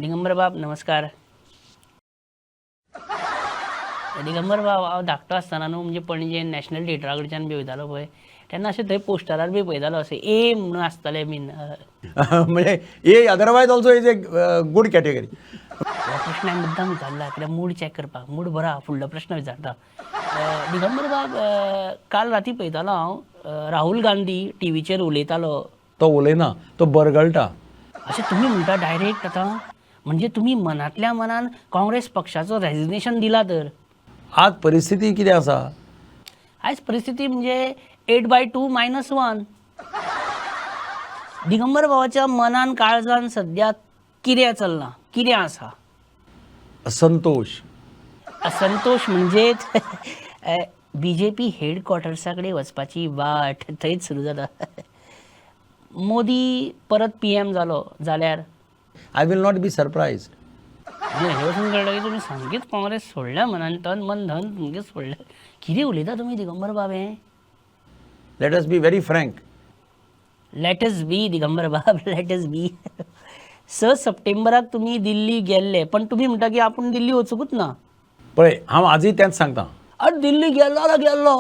दिगंबर बाब, नमस्कार. दिगंबर बाब, हांव धाकटो आसतना न्हू, म्हणजे पणजे नॅशनल थिएटरा कडच्यान बी वयतालो पळय, तेन्ना अशें थंय पोस्टरार बी पळयतालो, अशें ए म्हणून आसतालें बीन. म्हणजे A otherwise also is a good category. हो प्रश्न हांवें मुद्दाम विचारला कित्याक मूड चॅक करपाक. मूड बरो आहा, फुडलो प्रश्न विचारता. दिगंबर बाब, काल राती पळयतालो हांव, राहुल गांधी टिवीचेर उलयतालो. तो उलयना, तो बरगळटा. अशें तुमी म्हणटा डायरेक्ट आतां? म्हणजे तुमी मनांतल्या मनान काँग्रेस पक्षाचो रेजिग्नेशन दिला तर? आज परिस्थिती कितें आसा? आयज परिस्थिती म्हणजे 8 by 2 minus 1. Digambar बाबाच्या मनान काळजान सद्या कितें चल्लां, कितें आसा? असंतोष. असंतोष म्हणजेच बीजेपी हेडक्वॉर्टर्सा कडेन वचपाची वाट थंयच सुरू जाता. मोदी परत पीएम जालो जाल्यार? I will not be surprised. म्हणजे हें वचून कळटा की तुमी सामकेच काँग्रेस सोडल्या, मनान तन मन धन सामकें सोडलें. कितें उलयता तुमी दिगंबर बाब हें? Let us be very frank. Let us be, Digambar बाब, let us be. 6 सप्टेंबराक तुमी दिल्ली गेल्ले, पण तुमी म्हणटा की आपूण दिल्ली वचुंकूच ना. पळय, हांव आजूय तेंच सांगता. अरे, दिल्ली गेल्लो जाल्यार गेल्लो,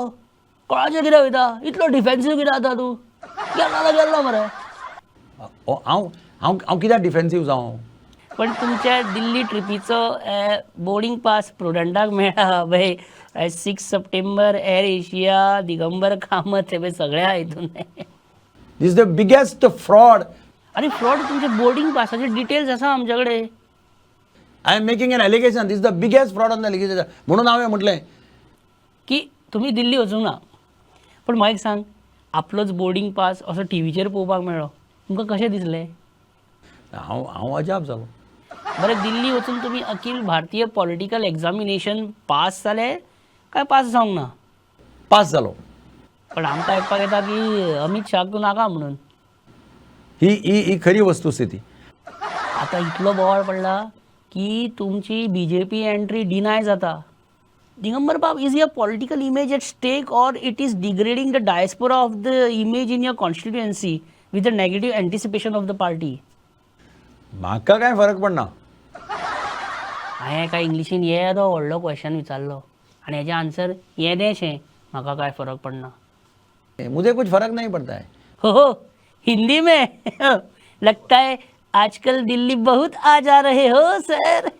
कोणाचें कितें वयता? इतलो डिफेन्सीव कितें जाता तूं? गेल्लो जाल्यार गेल्लो मरे. हांव हांव हांव कित्याक डिफेन्सीव जावं? पण तुमच्या दिल्ली ट्रिपीचो बोर्डिंग पास प्रुडंटाक मेळ्ळा पळय, 6 सप्टेंबर, एअर एशिया, दिगंबर कामत, हे पळय सगळ्या हितून. This the biggest fraud. आनी फ्रॉड, तुमचे बोर्डिंग पासाचे डिटेल्स आसा आमच्या कडेन. I am making an allegation. This the biggest fraud on the allegation, म्हणून हांवें म्हटलें की तुमी दिल्ली वचूंक ना. पूण म्हाका एक सांग, आपलोच बोर्डिंग पास असो टिवीचेर पळोवपाक मेळ्ळो, तुमकां कशें दिसलें? हांव हांव अजाप जालो. बरें, दिल्ली वचून तुमी Akhil Bharatiya political examination pass जाले काय पास जावंक ना? पास जालो. पण आमकां आयकपाक येता की अमीत शाह तूं नाका म्हणून. ही ही ही खरी वस्तुस्थिती. आतां इतलो बोवाळ पडला की तुमची बीजेपी एंट्री डिनाय जाता. दिगंबर बाब, is your political image at stake or it is degrading the diaspora of the image in your constituency with the negative anticipation of the party? म्हाका कांय फरक पडना. हांवें एका इंग्लिशीन येदो व्हडलो क्वेश्चन विचारलो आनी हेजें आन्सर येदेशें, म्हाका कांय फरक पडना. मुझे कुछ फरक नहीं पड़ता है. हो हो, हिंदी में. लगता है आजकल दिल्ली बहुत आ जा रहे हो सर.